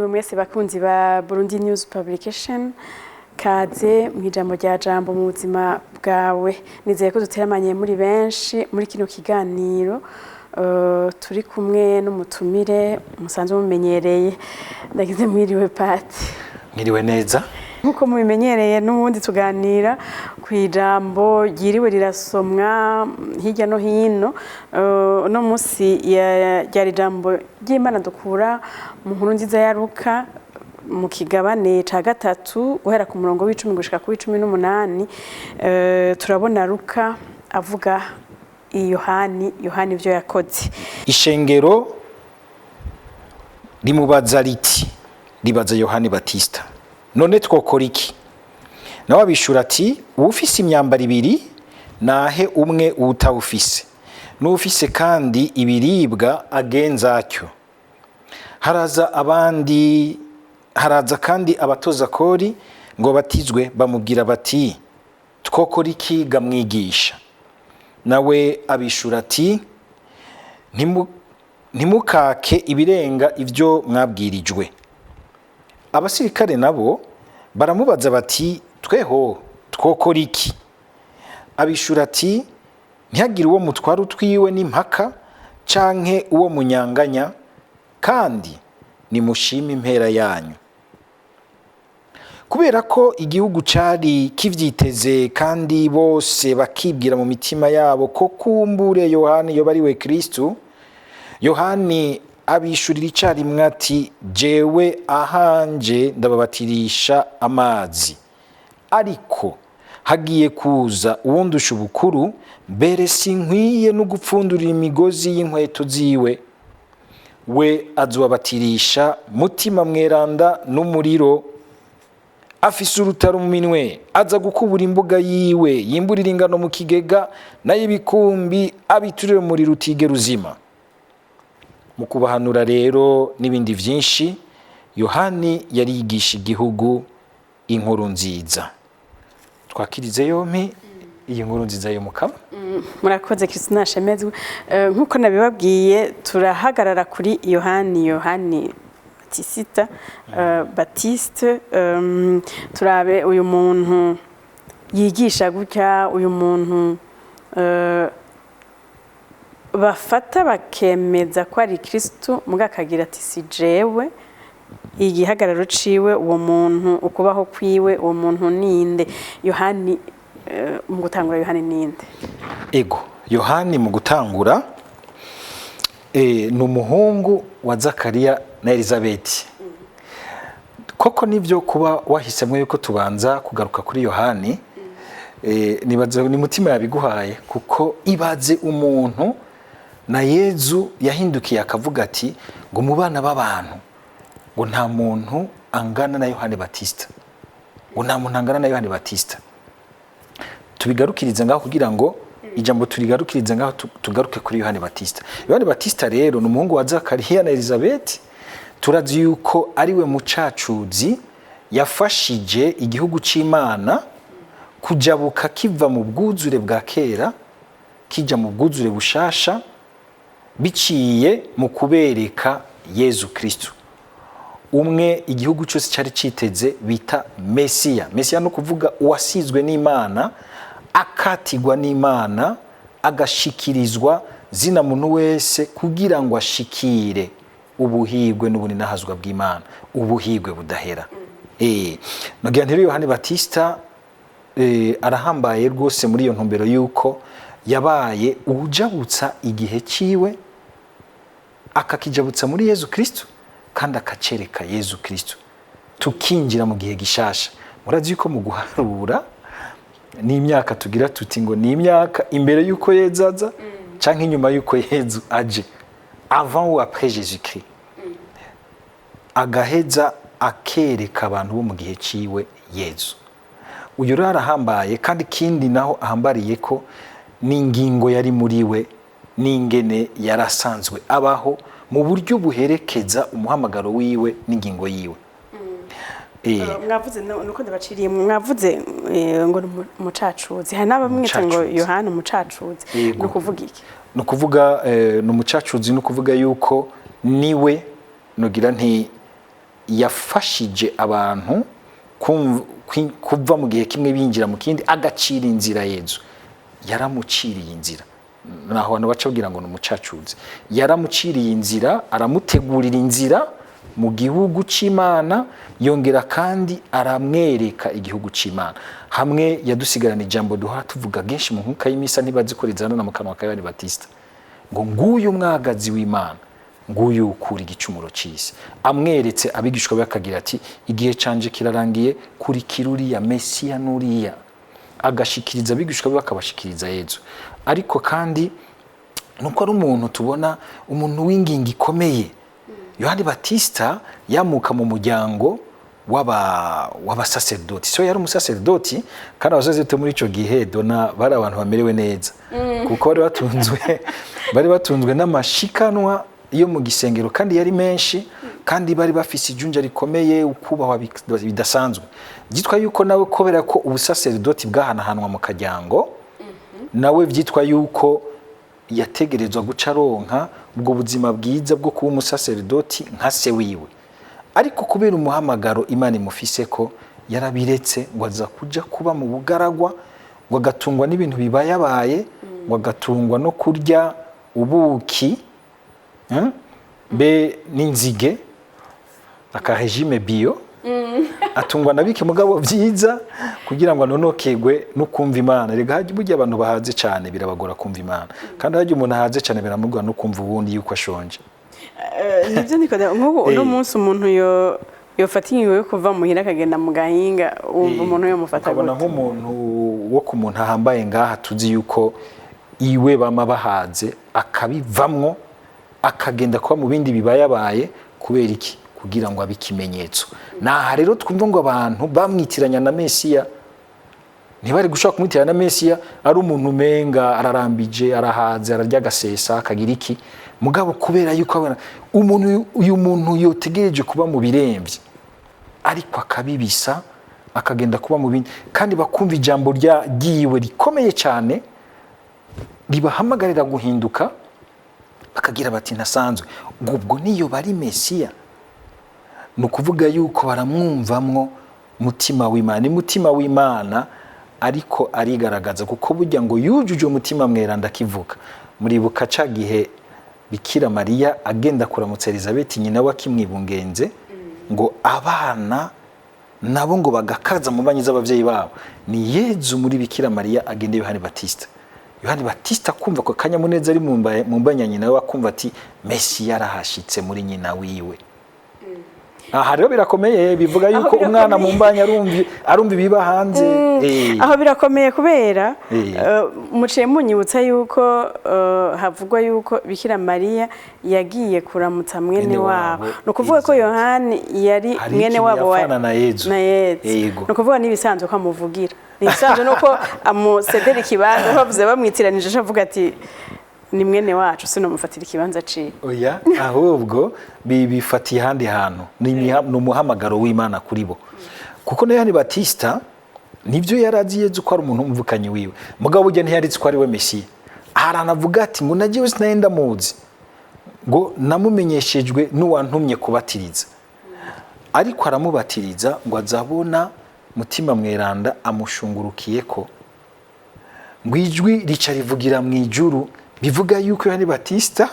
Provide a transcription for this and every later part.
Mwiriwe mwese bakunzi ba Burundi News Publication, kaze mu ijambo rya Jambo mu buzima bwawe. Nizeye ko duteramanye muri benshi muri kino kiganiro. Turi kumwe n'umutumire musanzwe mumenyereye. Ndagize mwiriwe, Pati. Mwiriwe neza. Nk'uko mubimenyereye, n'ubundi tuganira ku ijambo ryiriwe rirasomwa hirya no hino. Uno munsi ryari ijambo ry'Imana dukura mu Nkuru Nziza ya Luka, mu kigabane ca gatatu, guhera ku murongo w'10 gushika ku w'18. Turabona Luka avuga Yohani, Yohani ivyo yakoze. Ishengero rimubaza riti, ribaza Yohani Batista: "None twokora iki?" Nawe abishura ati: "Uwufise imyambaro ibiri nahe umwe uwutawufise, n'uwufise kandi ibiribwa agenza atyo." Haraza abandi, haraza kandi abatoza kori ngo batizwe, bamubwira bati: "Twokora iki ga mwigisha?" Nawe abishura ati: "Ntimukake ibirenga ibyo mwabwirijwe." Abasirikare nabo baramubaza bati: "Tweho twokora iki?" Abishura ati: "Ntihagire uwo mutwara utwiwe n'impaka canke uwo munyanganya, kandi nimushime impera yanyu." Kubera ko igihugu cari kivyiteze, kandi bose bakibwira mu mitima yabo ko kumbure Yohani yoba ari we Kristu, Yohani abishurira icarimwe ati: "Jewe ahanje ndababatirisha amazi, ariko hagiye kuza uwundusha ubukuru, mbere sinkwiye no gupfundurira imigozi y'inkweto ziwe. We azobabatirisha Mutima Mweranda n'umuriro. Afise urutaro mu minwe, aza gukubura imbuga yiwe, yimburira ingano mu kigega, nayo ibikumbi abiturire umuriro utigera uzima." Mu kubahanura rero n'ibindi vyinshi, Yohani yarigisha igihugu inkuru nziza. Twakirize yompi iyi nkuru nziza yo Mukama. Murakoze, Christina Shemezwe. Nk'uko nabibabwiye, turahagarara kuri Yohani, Yohani Batisita, Baptiste. Turabe uyu muntu yigisha gutya, uyu muntu bafata bakemeza ko ari Kristo, muga akagira ati: "Si jewe." Igihagararo ciwe, uwo muntu, ukubaho kwiwe, uwo muntu ninde? Yohani, mu gutangura, Yohani ninde? Ego, Yohani mu gutangura ni umuhungu wa Zakariya na Elizabeti. Koko nibyo, kuba wahisemo yuko tubanza kugaruka kuri Yohani, nibaza ni mutima yabiguhaye, kuko ibaze umuntu na Yezu yahindukiye akavuga ati ngo mu bana b'abantu ngo nta muntu angana na Yohani Batista, ngo nta muntu angana na Yohani Batista. Tubigarukirize ngaho kugira ngo ijambo turigarukirize ngaho, tugaruke kuri Yohani Batista. Yohani Batista rero ni umuhungu wa Zakariya na Elizabeth. Turazi yuko ariwe mucacuzi yafashije igihugu c'Imana kujabuka kiva mu bwuzure bwa kera kija mu bwuzure bushasha, biciye mu kubereka Yezu Kristo, umwe igihugu cyose cyari citeze bita Mesiya. Mesiya no kuvuga uwasizwe n'Imana, akatigwa n'Imana, agashikirizwa zina muntu wese kugira ngo ashikire ubuhigwe n'ubuninahazwa bw'Imana, ubuhigwe budahera. Nagira nti rero Yohani Batista arahambaye rwose muri iyo ntumbero y'uko yabaye uwujabutsa igihe ciwe, akakijabutsa muri Yezu Kristo, kandi akacereka Yezu Kristo, tukinjira mu gihe gishasha. Murazi yuko mu guharura n'imyaka tugira tuti ngo ni imyaka imbere y'uko Yezu aza canke inyuma y'uko Yezu aje, avant ou après Jésus Christ. Agaheza akereka abantu bo mu gihe ciwe Yezu. Uyu rero arahambaye, kandi ikindi naho ahambariye ko n'ingingo yari muri we, n'ingene yarasanzwe abaho mu buryo buherekeza umuhamagaro wiwe n'ingingo yiwe. Mwavuze nuko ndabaciriye, mwavuze ngo ni umucacuzi, hari n'abamwita ngo Umucacuzi. Yohana umucacuzi. Yego. Ni ukuvuga iki? Ni ukuvuga ni umucacuzi, ni ukuvuga yuko niwe nugira nti Yafashije abantu kuva mu gihe kimwe binjira mu kindi, agacira inzira. Yezu yaramuciriye inzira, naho abantu baca bagira ngo ni umucacuzi. Yaramuciriye inzira, aramutegurira inzira mu gihugu c'Imana, yongera kandi aramwereka igihugu c'Imana. Hamwe yadusigarana ijambo duhora tuvuga genshi mu nkuka y'imisa, ntibazi ko rizana mu kanwa ka Yohani Batista, ngo nguyu mwagazi w'Imana, nguyu ukura igicumuro c'isi. Amweretse abigishwa be, akagira ati: "Igihe canje kirarangiye, kurikira uriya Mesiya n'uriya." Agashikiriza abigishwa be, bakabashikiriza Yezu. Ariko kandi nuko ari umuntu tubona, umuntu w'ingingo ikomeye. Yohani Batista yamuka mu muryango w'abasaserdoti, so yari umusaserdoti. Kandi abasaserdoti muri ico gihe, dona, bari abantu bamerewe neza, kuko bari batunzwe n'amashikanwa yo mu gisengero, kandi yari menshi, kandi bari bafise ijunja rikomeye, ukubahwa bidasanzwe. Byitwa yuko nawe, kubera ko ubusaserdoti bwahanahanwa mu karyango, nawe byitwa yuko yategerezwa guca aronka ubwo buzima bwiza bwo kuba umusaserdoti nka se wiwe. Ariko kubera umuhamagaro Imana imufise ko yarabiretse, ngo aza kuja kuba mu bugaragwa, ngo agatungwa n'ibintu bibayabaye, ngo agatungwa no kurya ubuki, be n'inzige, aka régime bio, atungwa na bike mugabo byiza, kugira ngo anonokegwe no kumva Imana. Rega hajya burya abantu bahaze cyane birabagora kumva Imana, kandi hajya umuntu ahaze cyane biramugora no kumva ubundi yuko ashonje. Nibyo ndikora nk'ubu uno munsi, umuntu yo yofata ingingo yo kuva muhira akagenda mu gahinga, wumva umuntu yomufata Ukabona gute? nk'umuntu wo ku muntu ahambaye ngaha, tuzi yuko iwe bama bahaze, akabivamwo akagenda kuba mu bindi bibayabaye. Kubera iki? Kugira ngo abe ikimenyetso. Naha rero twumva ngo abantu bamwitiranya na Mesiya. Ntibari gushobora kumwitiranya na Mesiya ari umuntu umenga ararambije, arahaze, ararya agasesa, akagira iki. Mugabo kubera yuko abona umuntu, uyu muntu yotegereje kuba mu biremvye, ariko akabibisa akagenda kuba mu bindi, kandi bakumva ijambo ryiwe rikomeye cyane ribahamagarira guhinduka, bakagira bati: "Ntasanzwe, ubwo niyo bari Mesiya." Ni ukuvuga yuko baramwumvamwo mutima w'Imana. Ni mutima w'Imana ariko arigaragaza, kuko burya ngo yujuje umutima mweranda akivuka. Muribuka ca gihe Bikira Mariya agenda kuramutsa Elizabeth, nyina we akimwibungenze, ngo abana nabo ngo bagakaza mu banyi z'abavyeyi babo. Ni Yezu muri Bikira Mariya agenda Yohani Batista. Yohani Batista kumva ko kanyamuneza ari mu mbanya nyina we, akumva ati: "Mesiya yarahashitse muri nyina wiwe." Aha rero birakomeye, bivuga yuko umwana mu mbanya arumva ibiba hanze. Aho birakomeye kubera muciye munyibutsa yuko havugwa yuko Bikira Mariya yagiye kuramutsa mwene Mwene wabo. wabo. Ni ukuvuga ko Yohani yari Hari mwene ikintu wabo yapfana na Yezu. Na Yezu. Yego. Ni ukuvuga n'ibisanzwe ko amuvugira, ni ibisanzwe nuko amusedera ikibanza. Bavuze bamwitiranije, avuga ati: "Ni mwene wacu, sinomufatira ikibanza ciwe." Oya, ahubwo bifatiye ahandi hantu. Ni umuhamagaro w'Imana kuri bo, kuko na Yohani Batista nibyo yari azi Yezu ko ari umuntu w'umuvukanyi wiwe, mugabo burya ntiyari azi ko ari we Mesiya. Hari anavuga ati ngo nagiye sinari ndamuzi, ngo namumenyeshejwe n'uwantumye kubatiriza. Ariko aramubatiriza, ngo azabona mutima mweranda amushungurukiye ko, ngo ijwi rica rivugira mu ijuru. Bivuga yuko Yohani Batista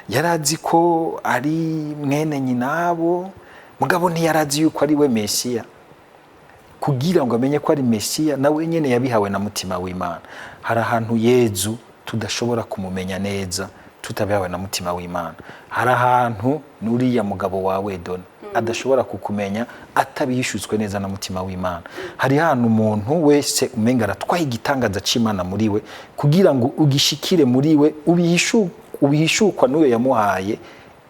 yari azi ko ari mwene nyinabo, mugabo ntiyari azi yuko ari we Mesiya. Kugira ngo amenye ko ari Mesiya, nawe nyene yabihawe na mutima w'Imana. Hari ahantu Yezu tudashobora kumumenya neza tutabihawe na mutima w'Imana. Hari ahantu n'uriya mugabo wawe, dona, adashobora kukumenya atabishyutswe neza na mutima w'Imana. Hari ahantu umuntu wese umenga aratwaye igitangaza c'Imana muri we, kugira ngo ugishikire muri we ubihishukwa n'uyo yamuhaye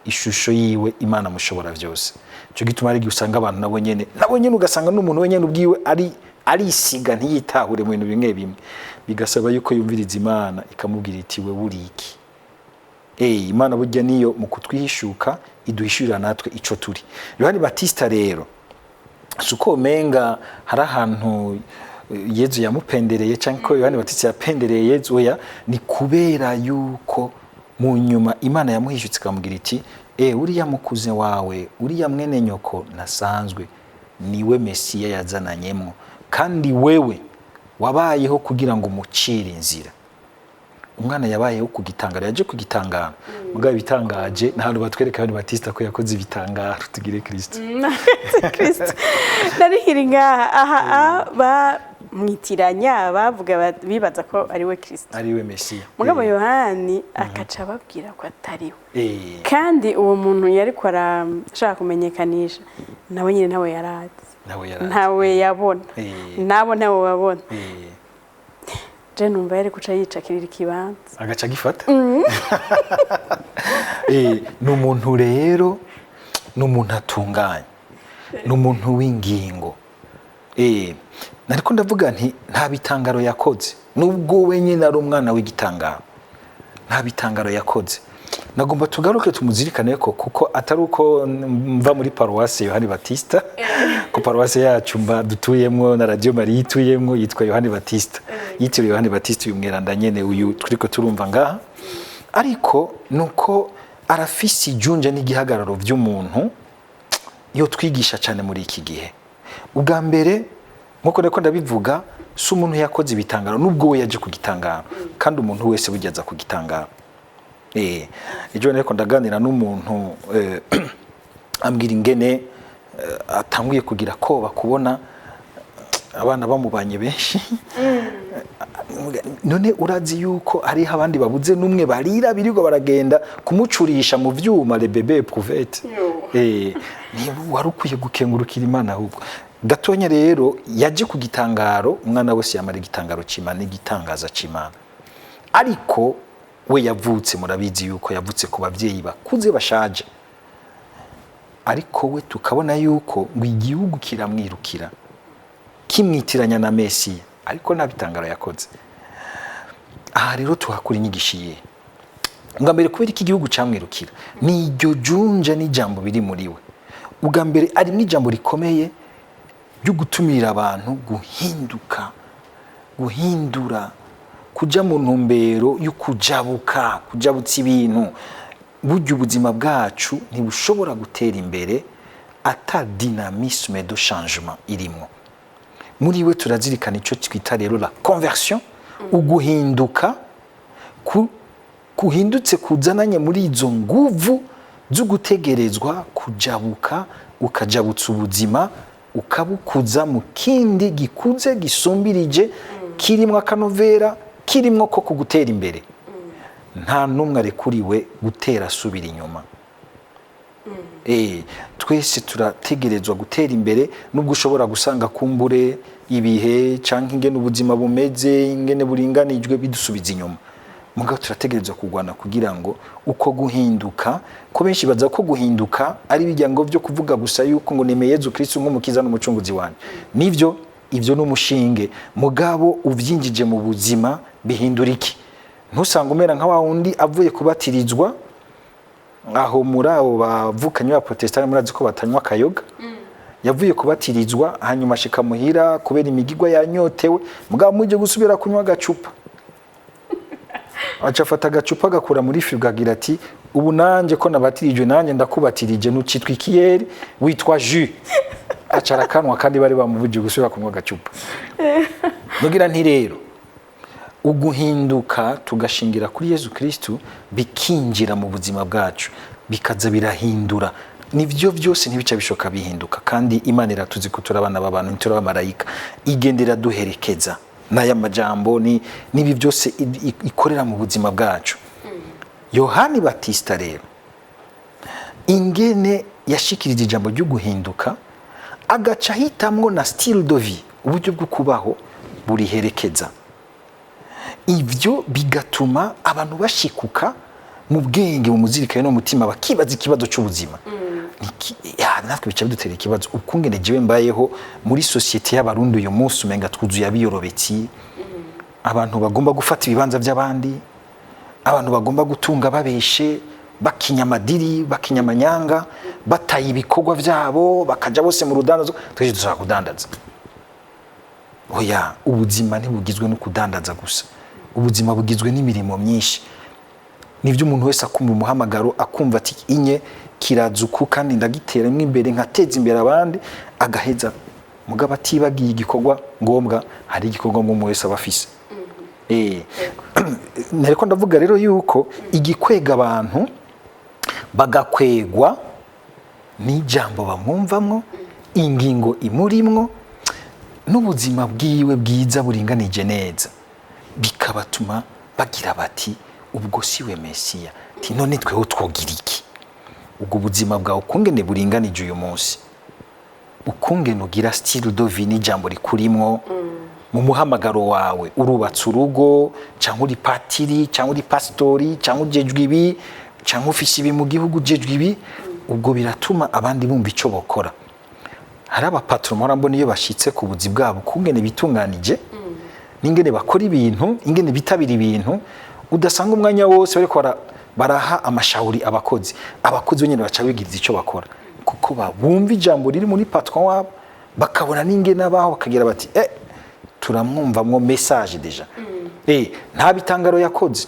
ishusho yiwe, Imana mushobora byose. Icyo gituma hari igihe usanga abantu nabo nyene ugasanga n'umuntu wenyene ubwiwe ari arisiga, ntiyitahure mu bintu bimwe bimwe, bigasaba yuko yumviriza Imana ikamubwira iti: "We uri iki?" Imana burya niyo mu kutwihishuka iduhishurira natwe ico turi. Yohani Batista rero si uko umenga hari ahantu Yezu yamupendereye cyangwa ko Yohani Batista yapendereye Yezu. Oya, ni kubera yuko mu nyuma Imana yamuhishutse ikamubwira iti: Uriya mukuze wawe, uriya mwene nyoko nasanzwe, niwe Mesiya yazananyemwo, kandi wewe wabayeho kugira ngo umucire inzira. Umwana yabayeho ku gitangaro, yaje ku gitangaro. Mugabo ibitangaje nta hantu batwereka Yohani Batista ko yakoze ibitangaro. Tugire Kristo. Kristo narihiri ngaha aha bamwitiranya, bavuga bibaza ko ari we Kristo, ari we Mesiya. Mugabo Yohani akaca ababwira ko atari we, kandi uwo muntu yariko arashaka kumenyekanisha nawe nyine ntawe yarazi, nawe yarazi. Ntawe yabona, nabo ntawe babona. Je numva yari guca yicakirira ikibanza, agaca agifata. Ni umuntu rero, ni umuntu atunganye, ni umuntu w'ingingo. Nariko ndavuga nti nta bitangaro yakoze, nubwo we nyine ari umwana w'igitangaro, nta bitangaro yakoze. Nagomba tugaruke tumuzirikane ko kuko atari uko mva muri paruwasi Yohani Batista, ko paruwasi yacu mba dutuyemwo na Radio Maria ituyemwo yitwa Yohani Batista, yitiriwe Yohani Batista, uyu mweranda nyene uyu turiko turumva ngaha. Ariko nuko arafise ijunja n'igihagararo vy'umuntu yo twigisha cyane muri iki gihe. Ubwa mbere, nkuko nako ndabivuga, si umuntu yakoze ibitangaro, nubwo we yaje ku gitangaro, kandi umuntu wese burya aza ku gitangaro. Ejo nariko ndaganira n'umuntu, ambwira ingene atanguye kugira koba kubona abana bamubanye benshi. None urazi yuko hariho abandi babuze n'umwe, barira, birirwa baragenda kumucurisha mu vyuma, le bébé éprouvette. Niba wari ukwiye gukengurukira Imana ahubwo gatonya. Rero yaje ku gitangaro, umwana wese yamara igitangaro c'Imana n'igitangaza c'Imana. Ariko we yavutse, murabizi yuko yavutse ku babyeyi bakuze bashaje, ariko we tukabona yuko ngo igihugu kiramwirukira kimwitiranya na Mesiya, ariko nta bitangaro yakoze. Aha rero tuhakura inyigisho iyihe? Ubwa mbere, kubera ko igihugu camwirukira, ni iryo junja n'ijambo biri muri we. Ubwa mbere arimo ijambo rikomeye ryo gutumira abantu guhinduka, guhindura, kuja mu ntumbero yo kujabuka, kujabutsa ibintu. Burya ubuzima bwacu ntibushobora gutera imbere ata dynamisme de changement irimwo. Muri we turazirikana icyo twita rero la conversion, uguhinduka kuhindutse kuzananye muri izo nguvu zo gutegerezwa kujabuka, ukajabutsa ubuzima, ukabukuza mu kindi gikuze gisumbirije, kirimwo akanovera, kirimwo ko kugutera imbere. Nta n'umwe arekuriwe gutera asubira inyuma. Twese turategerezwa gutera imbere, nubwo ushobora gusanga kumbure ibihe canke ingene ubuzima bumeze, ingene buringanijwe, bidusubiza inyuma. Mugabo turategerezwa kurwana kugira ngo uko guhinduka, ko benshi baza ko guhinduka ari bijya ngo byo kuvuga gusa yuko ngo nemeye Yezu Kristo nk'umukiza n'umucunguzi wanjye. Nivyo, ivyo n'umushinge, mugabo uvyinjije mu buzima bihindura iki? Ntusanga umera nka wa wundi avuye kubatirizwa aho muri abo bavukanye ba protestani, murazi ko batanywa akayoga. Yavuye kubatirizwa, hanyuma ashika muhira kubera imigigwa yanyotewe, mugabo muje gusubira kunywa agacupa, aca afata agacupa agakura muri firigo, agira ati: "Ubu nanjye ko nabatirijwe, nanjye ndakubatirije, ntucitwa ikiyeri, witwa jus." Aca arakanwa, kandi bari bamubujije gusubira kunywa agacupa. Nugira nti rero uguhinduka tugashingira kuri Yezu Kristu, bikinjira mu buzima bwacu, bikaza birahindura, nivyo byose ntibica bishoka bihinduka. Kandi Imana iratuzi ko turi abana b'abantu, ntituri abamarayika. Igenda iraduherekeza n'aya majambo ni n'ibi byose ikorera mu buzima bwacu. Yohani Batista rero, ingene yashikirije ijambo ryo guhinduka, agaca ahitamwo na style de vie, uburyo bwo kubaho buriherekeza ivyo, bigatuma abantu bashikuka mu bwenge, mu muzirikane no mu mutima, bakibaza ikibazo cy'ubuzima. Natwe bica bidutera ikibazo ukungene jewe mbayeho muri société y'Abarundi uyu munsi. Umenga twuzuye abiyorobetsi, abantu bagomba gufata ibibanza by'abandi, abantu bagomba gutunga babeshe, bakinya amadiri, bakinya amanyanga, bataye ibikorwa byabo, bakaja bose mu rudandazo. Twese dushaka kudandaza. Oya, ubuzima ntibugizwe no kudandaza gusa, ubuzima bugizwe n'imirimo myinshi. Nibyo, umuntu wese akumva umuhamagaro, akumva ati inye kirazuku kandi ndagiteramo imbere, nkateza imbere abandi, agaheza mugabo atibagiye igikorwa ngombwa. Hari igikorwa ngombwa wese aba afise. Nariko ndavuga rero yuko igikwega abantu bagakwegwa n'ijambo bamwumvamwo, ingingo imurimwo, n'ubuzima bwiwe bwiza buringanije neza, bikabatuma bagira bati: "Ubwo si we Mesiya?" Ti none tweho twogira iki? Ubwo buzima bwawe ukungene buringanije uyu munsi, ukungene ugira style de vie n'ijambo rikurimwo mu muhamagaro wawe, urubatse urugo, cyangwa uri patiri, cyangwa uri pasitori, cyangwa ujejwe ibi, cyangwa ufise ibi mu gihugu, ujejwe ibi, ubwo biratuma abandi bumva icyo bokora. Hari abapatron mpora mbona iyo bashitse ku buzi bwabo, kungene bitunganije n'ingene bakora ibintu, ingene bitabira ibintu, udasanga umwanya wose bariko baraha amashawuri abakozi. Abakozi nyine baca bigiriza icyo bakora, kuko bumva ijambo riri muri patron wabo, bakabona n'ingene abaho, bakagira bati: "Eh, turamwumvamwo message déjà." Nta bitangaro yakoze.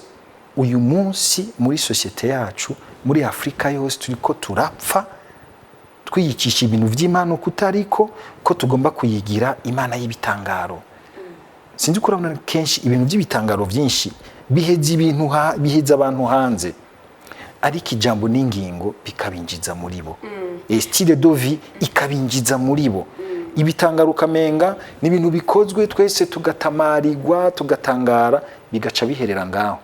Uyu munsi muri société yacu, muri Afurika yose, turiko turapfa twiyicisha ibintu by'Imana uko utariko, ko tugomba kuyigira Imana y'ibitangaro. Sinzi ko urabona kenshi ibintu by'ibitangaro byinshi biheza ibintu biheza abantu hanze, ariko ijambo n'ingingo bikabinjiza muri bo, style de vie ikabinjiza muri bo. Ibitangaro ukamenga ni ibintu bikozwe twese tugatamarirwa, tugatangara, bigaca biherera ngaho,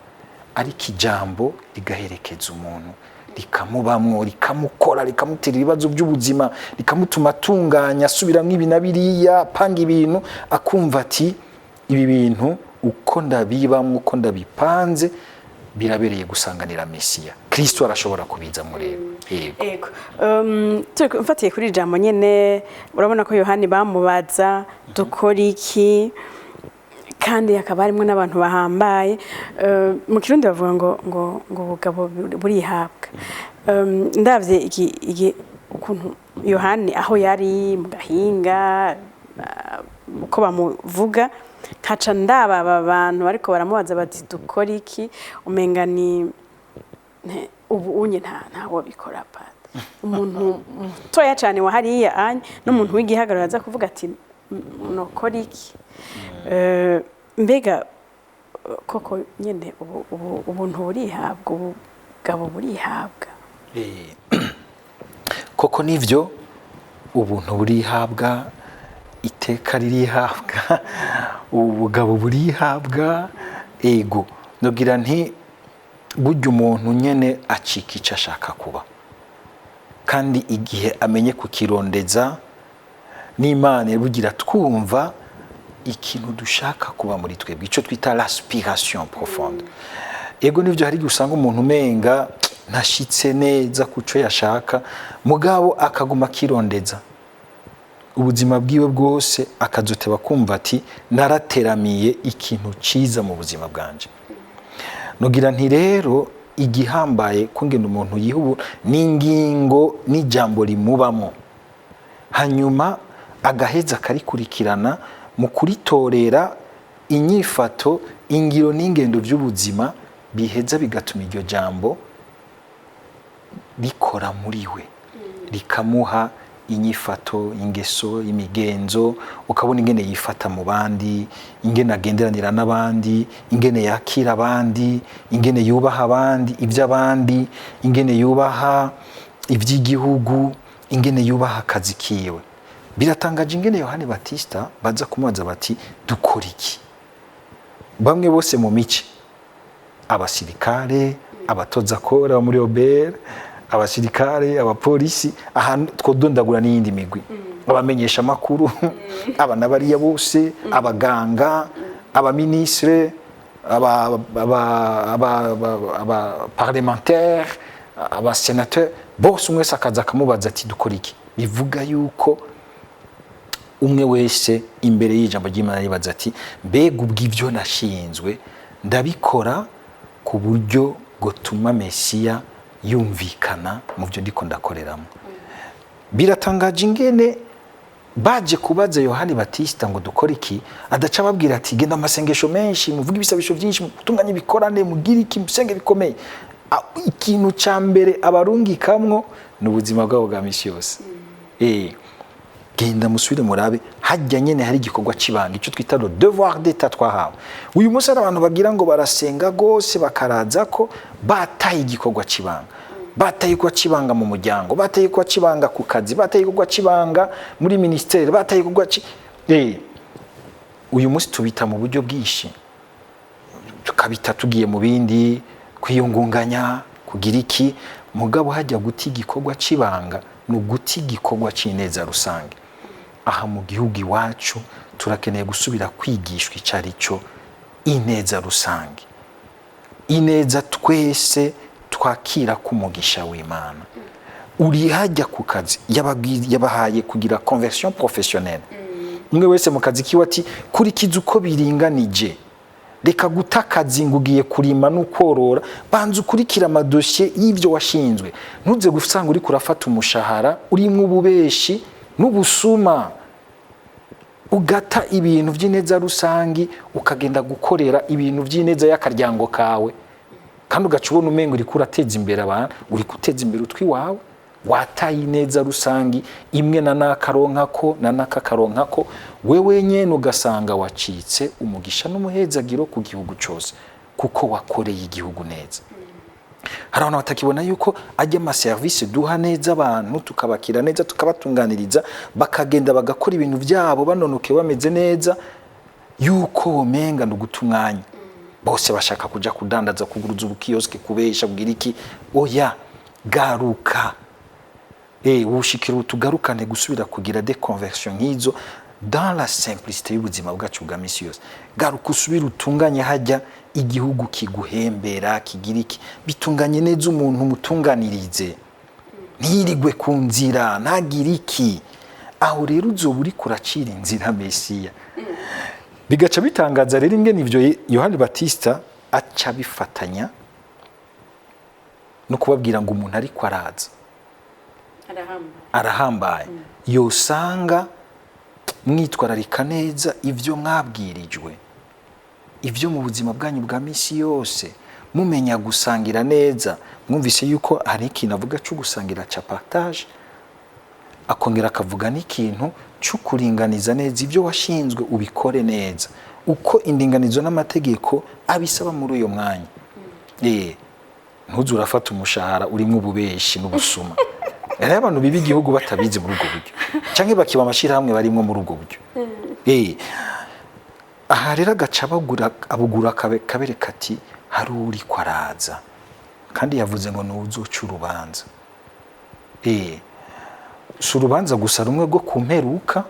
ariko ijambo rigaherekeza umuntu, rikamubamwo, rikamukora, rikamutera ibibazo by'ubuzima, rikamutuma atunganya, asubiramwo ibi na biriya, apanga ibintu, akumva ati: "Ibi bintu uko ndabibamwo, uko ndabipanze, birabereye gusanganira Mesiya. Kristo arashobora kubiza." Mureba, yego. Ego. Mfatiye kuri iri jambo nyene, urabona ko Yohani bamubaza dukora iki, kandi hakaba harimo n'abantu bahambaye. Mu Kirundi bavuga ngo ubugabo burihabwa. Ndavye iki ukuntu Yohani aho yari mu gahinga, uko bamuvuga, nkaca ndaba aba bantu bariko baramubaza bati dukora iki, umenga ni ubu unye ntawo bikora pata umuntu mutoya cyane wa hariya anye n'umuntu w'igihagararo aza kuvuga ati: "Nokora iki?" Mbega koko nyene ubu ubuntu burihabwa, ubugabo burihabwa? Koko nivyo, ubuntu burihabwa, iteka ririhabwa, ubugabo burihabwa. Ego, nogira nti burya umuntu nyene acika icyo ashaka kuba, kandi igihe amenye kukirondeza n'Imana bugira twumva ikintu dushaka kuba muri twebwe, icyo twita l'aspiration profonde. Ego nivyo, hari igihe usanga umuntu umenga ntashitse neza ku cyo yashaka, mugabo akaguma akirondeza ubuzima bwiwe bwose, akazoteba kumva ati: "Narateramiye ikintu ciza mu buzima bwanje." Nugira nti rero igihambaye kungena umuntu yihubu n'ingingo n'ijambo rimubamo, hanyuma agaheza akarikurikirana mu kuritorera inyifato, ingiro n'ingendo by'ubuzima, biheza bigatuma iryo jambo rikora muri we, rikamuha inyifato, ingeso, imigenzo, ukabona ingene yifata mu bandi, ingene agenderanira n'abandi, ingene yakira abandi, ingene yubaha abandi, iby'abandi, ingene yubaha iby'igihugu, ingene yubaha akazi kiwe. Biratangaje ingene Yohani Batista baza kumubaza bati: "Dukora iki?" Bamwe bose mu mice, abasirikare, abatoza kora muri OBR, abasirikare, abapolisi, ahantu twodondagura n'iyindi migwi, abamenyesha amakuru, aba n'abariya bose, abaganga, abaminisire, aba parlementaire, abasénateur bose, umwe wese akaza akamubaza ati: "Dukora iki?" Bivuga yuko umwe wese imbere y'ijambo ry'Imana yibaza ati: "Mbega ubw'ibyo nashinzwe ndabikora ku buryo gutuma Mesiya yumvikana mu byo ndiko ndakoreramo?" Biratangaje ingene baje kubaza Yohani Batista ngo dukore iki, adaca ababwira ati: "Genda amasengesho menshi, muvuge ibisabisho byinshi, mutunganye ibikorane, mugire iki, musenge bikomeye." Ikintu ca mbere abarungikamwo ni ubuzima bwabo bwa misi yose. Genda musubire murabe hajya nyene hari igikorwa c'ibanga, icyo twita le devoir d'état twahawe. Uyu munsi hari abantu bagira ngo barasenga gose, bakaraza ko bataye igikorwa c'ibanga, bataye igikorwa c'ibanga mu muryango, bataye igikorwa c'ibanga ku kazi, bataye igikorwa c'ibanga muri ministère, bataye igikorwa uyu munsi tubita mu buryo bwinshi, tukabita tugiye mu bindi, kwiyungunganya, kugira iki. Mugabo hajya guta igikorwa c'ibanga ni uguta igikorwa c'ineza rusange. Aha mu gihugu iwacu turakeneye gusubira kwigishwa icyo ari cyo ineza rusange, ineza twese twakira k'umugisha w'Imana. Uri hajya ku kazi, yabahaye kugira conversion professionnelle, umwe wese mu kazi kiwe, ati kurikiza uko biringanije. Reka guta akazi ngo ugiye kurima no korora. Banza ukurikira amadosiye y'ibyo washinzwe. Ntuze gusanga uriko urafata umushahara urimwo ububeshi n'ubusuma, ugata ibintu by'ineza rusangi, ukagenda gukorera ibintu by'ineza y'akaryango kawe, kandi ugaca ubona umengo uriko urateza imbere abantu, uri guteza imbere utwi wawe, wataye ineza rusangi imwe na nakaronkako na nakakaronkako. Wewe nyene ugasanga wacitse umugisha n'umuhezagiro ku gihugu cose, kuko wakoreye igihugu neza. Hari abantu batakibona yuko ajya amaserivisi duha neza abantu, tukabakira neza, tukabatunganiriza, bakagenda bagakora ibintu byabo banonokewe, bameze neza, yuko womenga ni uguta umwanya. Bose bashaka kuja kudandaza, kuguruza ubukiyosike, kubesha, kugira iki. Oya, garuka, ubushikira tugarukane gusubira kugira des conversions nk'izo dans la simplicité y'ubuzima bwacu bwa misi yose. Garuka usubire utunganye hajya igihugu kiguhembera, kigira iki, bitunganye neza, umuntu umutunganirize, ntirigwe ku nzira, ntagire iki. Aho rero uzoba uriko uracira inzira Mesiya. Bigaca bitangaza rero ingene ivyo Yohani Batista aca bifatanya no kubabwira ngo umuntu ariko araza arahambaye, yosanga mwitwararika neza ibyo mwabwirijwe, ibyo mu buzima bwanyu bwa misi yose, mumenya gusangira neza. Mwumvise yuko hari ikintu avuga cyo gusangira, ca partage, akongera akavuga n'ikintu cyo kuringaniza neza ibyo washinzwe, ubikore neza uko indinganizo n'amategeko abisaba muri uyo mwanya. Ntuze urafata umushahara urimo ububeshi n'ubusuma. Hariho abantu biba igihugu batabizi muri ubwo buryo, canke bakiba amashirahamwe barimwo muri ubwo buryo. Aha rero agaca abugura kabereka ati hari uriko araza, kandi yavuze ngo ni uzoca urubanza. Si urubanza gusa rumwe rwo ku mperuka,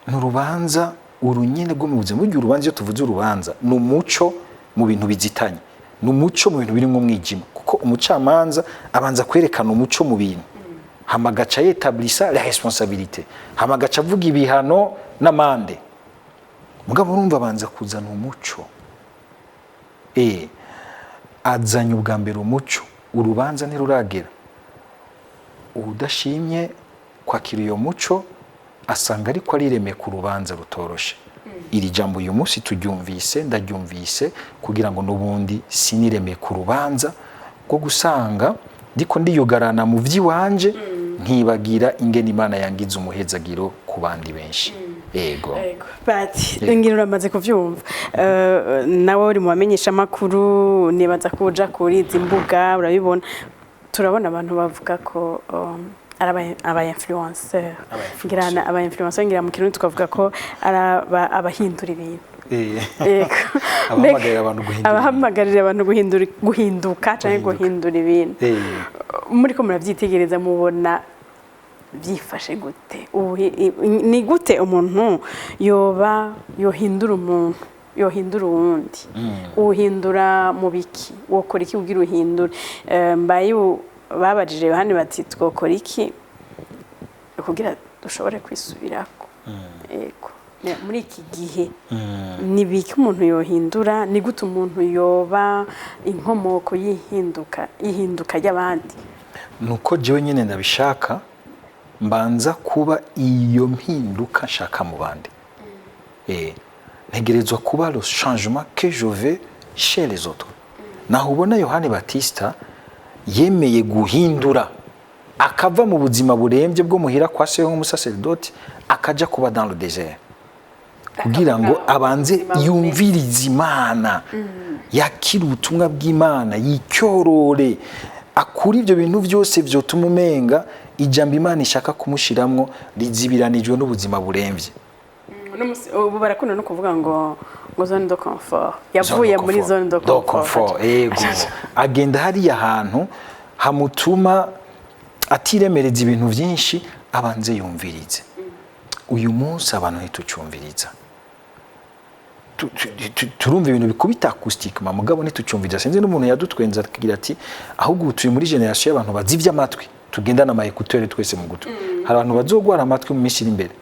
ni urubanza urunyene rwo mu buzima. Burya urubanza, iyo tuvuze urubanza, ni umuco mu bintu bizitanye, ni umuco mu bintu birimo umwijima, kuko umucamanza abanza kwerekana umuco mu bintu, hama agaca yetablisa la responsabilité, hama agaca avuga ibihano n'amande. Mugabo urumva abanza kuzana umuco. Azanye ubwa mbere umuco, urubanza ntiruragera. Udashimye kwakira uyo muco asanga ariko ariremeye ku rubanza rutoroshe. Iri jambo uyu munsi turyumvise, ndaryumvise kugira ngo n'ubundi siniremeye ku rubanza rwo gusanga ndiko ndiyugarana mu by'iwanje, nkibagira ingene Imana yangiza umuhezagiro ku bandi benshi. Yego. Bati ngira uramaze kuvyumva. Nawe uri mu bamenyesha amakuru, nibaza ko uja kuri izi mbuga urabibona. Turabona abantu bavuga ko ari aba influenceur, ngira aba influenceur, ngira mu Kirundi twavuga ko ari abahindura ibintu. Yego. Abahamagarira abantu guhindura. Abahamagarira abantu guhindura, guhinduka canke guhindura ibintu. Muri ko muravyitegereza, mubona byifashe gute? Ni gute umuntu yoba yohindura umuntu, yohindura uwundi? Uhindura mu biki? Wokora iki kugira uhindure? Mbaye babajije Yohani bati twokora iki kugira dushobore kwisubirako? Yego. Muri iki gihe ni biki umuntu yohindura? Ni gute umuntu yoba inkomoko y'ihinduka, y'ihinduka ry'abandi? Nuko jewe nyine ndabishaka, mbanza kuba iyo mpinduka nshaka mu bandi. Ntegerezwa kuba le changement que je veux chez les autres. Naho ubona Yohani Batista yemeye guhindura, akava mu buzima burembye bwo muhira kwa se nk'umusaseridoti, akaja kuba dans le désert kugira ngo abanze Ubuzima bumeze. yumvirize Imana, yakire ubutumwa bw'Imana, yicyorore, akura ibyo bintu byose vyotuma umenga ijambo Imana ishaka kumushiramwo rizibiranijwe n'ubuzima buremvye. Uno ubu barakunda no kuvuga ngo zone de confort, yavuye muri zone de de confort. Confort, ego. Agenda hariya hantu hamutuma atiremereza ibintu byinshi, abanze yumvirize. Uyu munsi abantu ntitucumviriza. Turumva ibintu bikubita acoustique, mugabo ntitucumviriza. Sinzi n'umuntu yadutwenza akagira ati: "Ahubwo ubu turi muri génération y'abantu bazivye amatwi, tugendana ama écouteurs twese mu gutwi." Hari abantu bazogwara amatwi mu minsi iri imbere.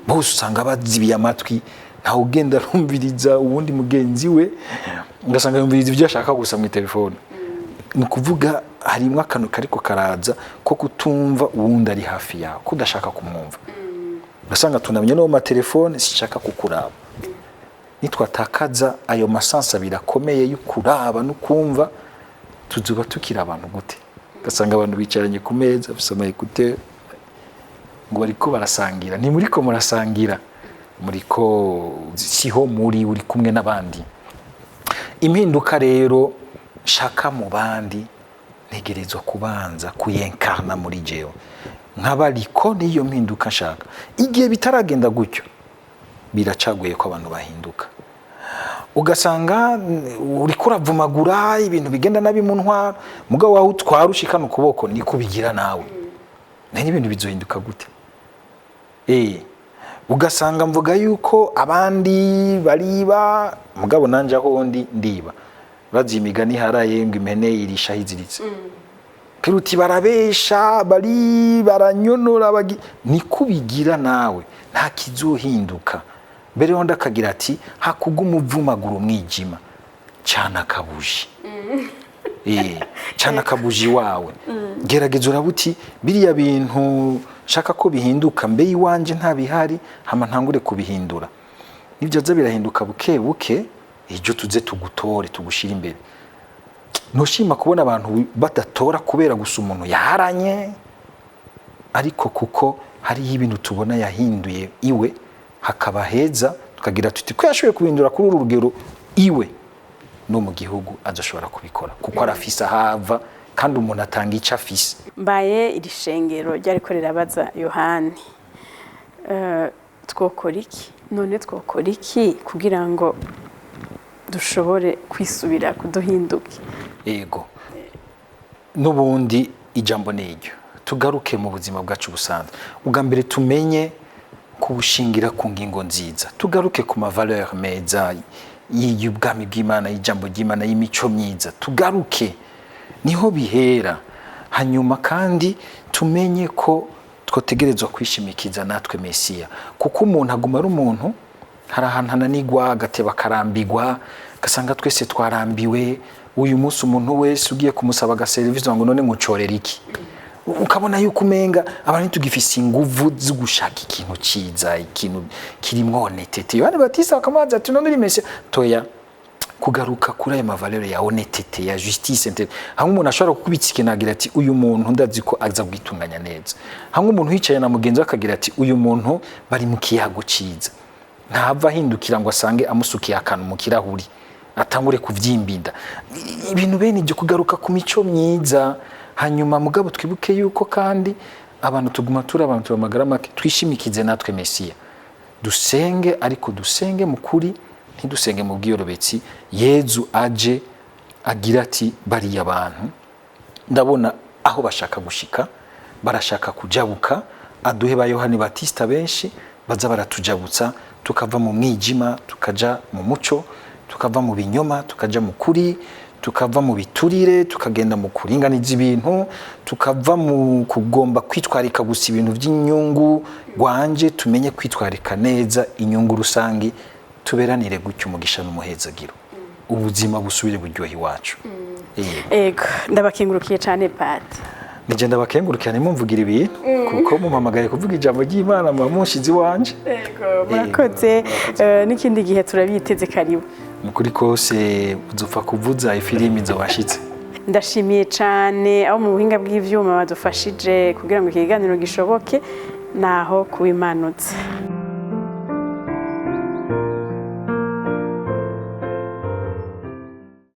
Bose usanga bazibiye amatwi, ntawe ugenda arumviriza uwundi mugenzi we, ugasanga yumviriza ibyo ashaka gusa mu telefone. Ni ukuvuga harimo akantu kariko karaza ko kutumva uwundi ari hafi yawe, ko udashaka kumwumva. Ugasanga tunamye no mu matelefone, sinshaka kukuraba. Nitwatakaza ayo ma sens abiri akomeye yo kuraba no kumva, tuzuba tukiri abantu gute? Ugasanga abantu bicaranye ku meza bafise ama écouteurs ngo bariko barasangira. Ntimuriko murasangira, muriko siho muri uri kumwe n'abandi. Impinduka rero nshaka mu bandi, ntegerezwa kubanza kuyenkarna muri jewe, nkaba ariko n'iyo mpinduka nshaka. Igihe bitaragenda gutyo, biracaguye ko abantu bahinduka. Ugasanga uriko uravumagura ibintu bigenda nabi mu ntwaro, mugabo wawe utwara ushikana ukuboko niko ubigira nawe, naho ibintu bizohinduka gute? Ugasanga mvuga yuko abandi bariba, mugabo nanje aho ndi ndiba. Urazi imigani iharaye ngo impene irisha aho iziritse. Kiruti barabesha, bari baranyonora, niko ubigira nawe, nta kizohinduka. Mbere hondi akagira ati: "Hakuguma umuvumagura umwijima, cana akabuji." Cana akabuji wawe, gerageza uraba uti: "Biriya bintu nshaka ko bihinduka, mbe iwanje ntabihari?" Hama ntangure kubihindura. Nibyo birahinduka buke buke, ejo tuze tugutore, tugushire imbere. Ntushima kubona abantu badatora kubera gusa umuntu yaharanye, ariko kuko hariho ibintu tubona yahinduye iwe hakaba heza, tukagira tuti: "Ko yashoboye kubihindura kuri uru rugero iwe, no mu gihugu azoshobora kubikora," kuko arafise ahava, kandi umuntu atanga icyo afise. Mbaye iri shengero ryariko rirabaza Yohani: Twokora iki none? Twokora iki kugira ngo dushobore kwisubira kuduhinduke?" Yego, n'ubundi ijambo ni iryo. Tugaruke mu buzima bwacu busanzwe. Ubwa mbere tumenye kubushingira ku ngingo nziza, tugaruke ku ma valeurs meza y'ubwami bw'Imana, y'ijambo ry'Imana, y'imico myiza. Tugaruke niho bihera. Hanyuma kandi tumenye ko twotegerezwa kwishimikiza natwe Mesiya, kuko umuntu aguma ari umuntu. Hari ahantu ananigwa, agateba, akarambigwa, ugasanga twese twarambiwe. Uyu munsi umuntu wese ugiye kumusaba agaserivisi ngo: "None nkucorera iki?" Ukabona yuko umenga abantu tugifise inguvu zo gushaka ikintu ciza, ikintu kirimwo honnêteté. Yohani Batista bakamubaza ati: "None uri Mesiya?" Toya. Kugaruka kuri ayo ma valeurs ya honnêteté, ya justice hamwe umuntu ashobora kukubitsa ikintu agira ati: "Uyu muntu ndazi ko aza kwitunganya neza." Hamwe umuntu yicaye na mugenzi we akagira ati: "Uyu muntu bari mu kiyago ciza, ntava ahindukira ngo asange amusukiye akantu mu kirahuri, atangure kuvyimbinda." Ibintu bene ibyo, kugaruka ku mico myiza. Hanyuma mugabo twibuke yuko kandi abantu tuguma turi abantu, tubamagara make. Twishimikize natwe Mesiya, dusenge, ariko dusenge mu kuri, ntidusenge mu bwiyorobetsi. Yezu aje agira ati: "Bariya bantu ndabona aho bashaka gushika, barashaka kujabuka." Aduhe ba Yohani Batista benshi baza baratujabutsa, tukava mu mwijima tukaja mu muco, tukava mu binyoma tukaja mu kuri, tukava mu biturire tukagenda mu kuringaniza ibintu, tukava mu kugomba kwitwarika gusa ibintu by'inyungu rwanje, tumenye kwitwarika neza inyungu rusange. Tuberanire gutyo umugisha n'umuhezagiro, ubuzima busubire buryoha iwacu. Ego, ndabakengurukiye cyane, Pati. Nije ndabakengurukira, ntimumvugira ibintu, kuko mumpamagaye kuvuga ijambo ry'Imana muba munshize iwanje. Yego, murakoze. N'ikindi gihe turabiteze, karibu. Mukuri kose uzopfa kuvuza ifilimi nzobashitse. Ndashimiye cyane abo mu buhinga bw'ivyuma badufashije kugira ngo ikiganiro gishoboke. Naho kubimanutse.